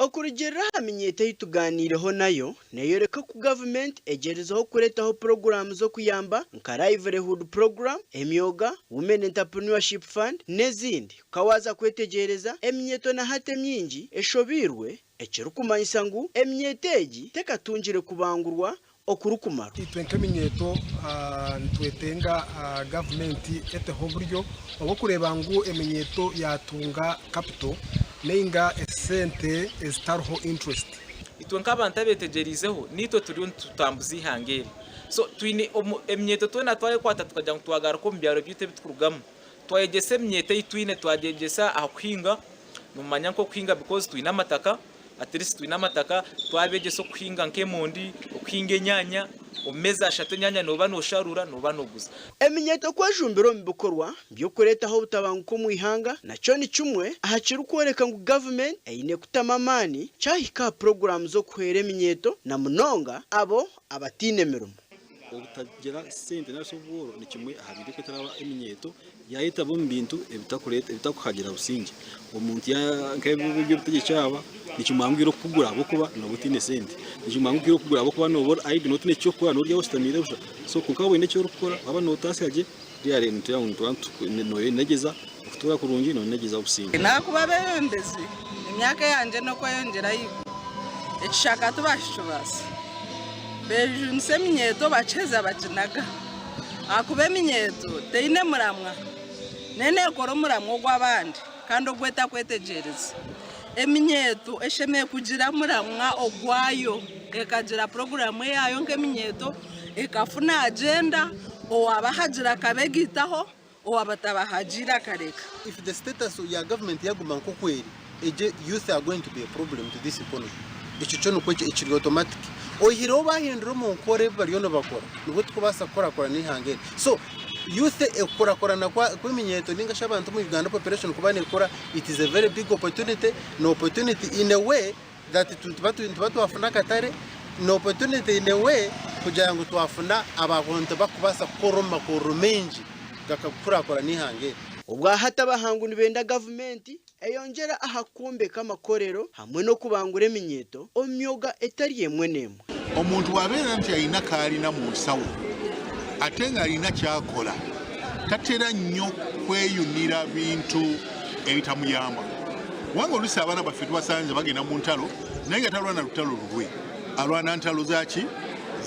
Okurugiirira aha minyeeto ei tugaaniireho nayo, neeyoreka oku gavumenti egyerizeho kureetaho puroguraamu z'okuyamba nka Livelihood Program, Emyoga, Women Entrepreneurship Fund n'ezindi. Ka waaza kwetegyereza, eminyeeto na hati emingi eshobeirwe, ekirikumanyisa ngu eminyeeto egi tekatungire kubangurwa okurikumara. Itwe nk'eminyeeto nitwetenga gavumenti eteho oburyo obw'okureeba ngu eminyeeto yaatunga kapito nainga esente ezitariho interest. Itwe nk'abantu abetegyereizeho naitwe turiyo nitutambuza eihanga eri. So twine eminyeeto twena twayekwata tukagira ngu twagaruka omu byaro byaitu ebi turikurugamu, twayegyesa eminyeeto ei twine twagyegyesa aha kuhinga, nomanya nk'okuhinga because twine amataka, At least twine amataka, twabegyesa okuhinga nk'emondi, okuhinga enyaanya, omu meezi ashatu enyaanya nooba noosharuura, nooba nooguza. Eminyeeto kwejumbira omu bikorwa by'okureetaho obutabanguko omu ihanga nakyo ni kimwe aha kirikworeka ngu gavumenti eine kutamu amaani kyahika aha puroguraamu z'okuhwera eminyeeto na munonga abo abataine mirimo. Obutagira sente nari shi obworo ni kimwe aha bintu ebirikureetera eminyeeto yaayetaba omu bintu ebitakuhagira busingye. Omuntu nk'eby'obutegyeki aba nikimwanguhira okukugura ahabw'okuba nooba otaine sente. Nikimwanguhira okukugura ahabw'okuba nooba ori idle nooba otaine ky'okukora noorya oshutamiire busha. So kwonka waaba oine eki orikukora, waaba nootaasya gye, nooyenegyeza okutuura kurungi, nooyenegyeza obusingye. Nakuba abeebembezi emyaka eyangye n'okweyongyera ahaiguru, ekishaka tibakikibasa. Beejunisa eminyeeto bakiheza baginaga ahakuba eminyeeto teine muramwa, neena ekora omuramwa ogw'abandi kandi ogu etakwetegyereza. Eminyeeto eshemereire kugira omuramwa ogwayo, ekagira puroguraamu eyaayo nk'eminyeeto, ekafuna agyenda, owaabahagira akabegaitaho, owaaba atabahagiire akareka. If the status ya government yaguma nkoku eri, egyo youth are going to be a problem to this economy. Ekyo kyo nikwo kiri automatic. Oihireho bahindura omu nkora ebi bariyo nibakora, nibwo tukubaasa kukurakurana eihanga eri. So youth okukurakurana kw'eminyeeto ninga shi abantu omu Uganda population kuba nekura, it is a very big opportunity, ni opportunity in a way that nituba twafuna akatare, ni opportunity in a way kugira ngu twafuna abantu abarikubaasa kukora omu makorero maingi gakakurakurana eihanga eri. Obwahati abahangu nibenda gavumenti eyongyere aha kwombeka amakorero hamwe n'okubangura eminyeeto omu myoga etari emwe n'emwe. Omuntu bw'abeera nti alina k'alina mu nsawo ate ng'alina ky'akola, tatera nnyo kweyunira bintu ebitamuyamba kubanga oluusi abaana baffe tubasanze bagenda mu ntalo naye nga talwana lutalo lulwe, alwana ntalo za ki?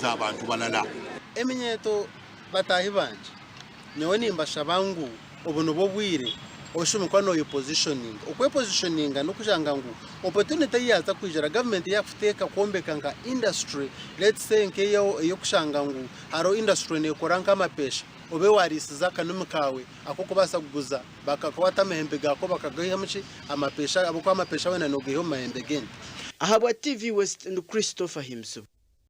Za bantu balala. Eminyeeto bataahi bangye, nyowe nimbashaba ngu obu nibwo bwire oshume kuba noyepositioninga. Okwepositioninga n'okushanga ngu opportunity ei yaaza kwijira government yakuteeka kwombeka nka industry let's say nk'eyokushanga ngu hariho industry nekora nk'amapesha obe wariisize akanumi kaawe ak'okubaasa kuguza bakakwata amahembe gaako bakagaihamu ki amapesha ahabw'okuba amapesha weena nogaiha omu mahembe g'ente. Ahabwa TV West ndi Christopher Himbisibwa.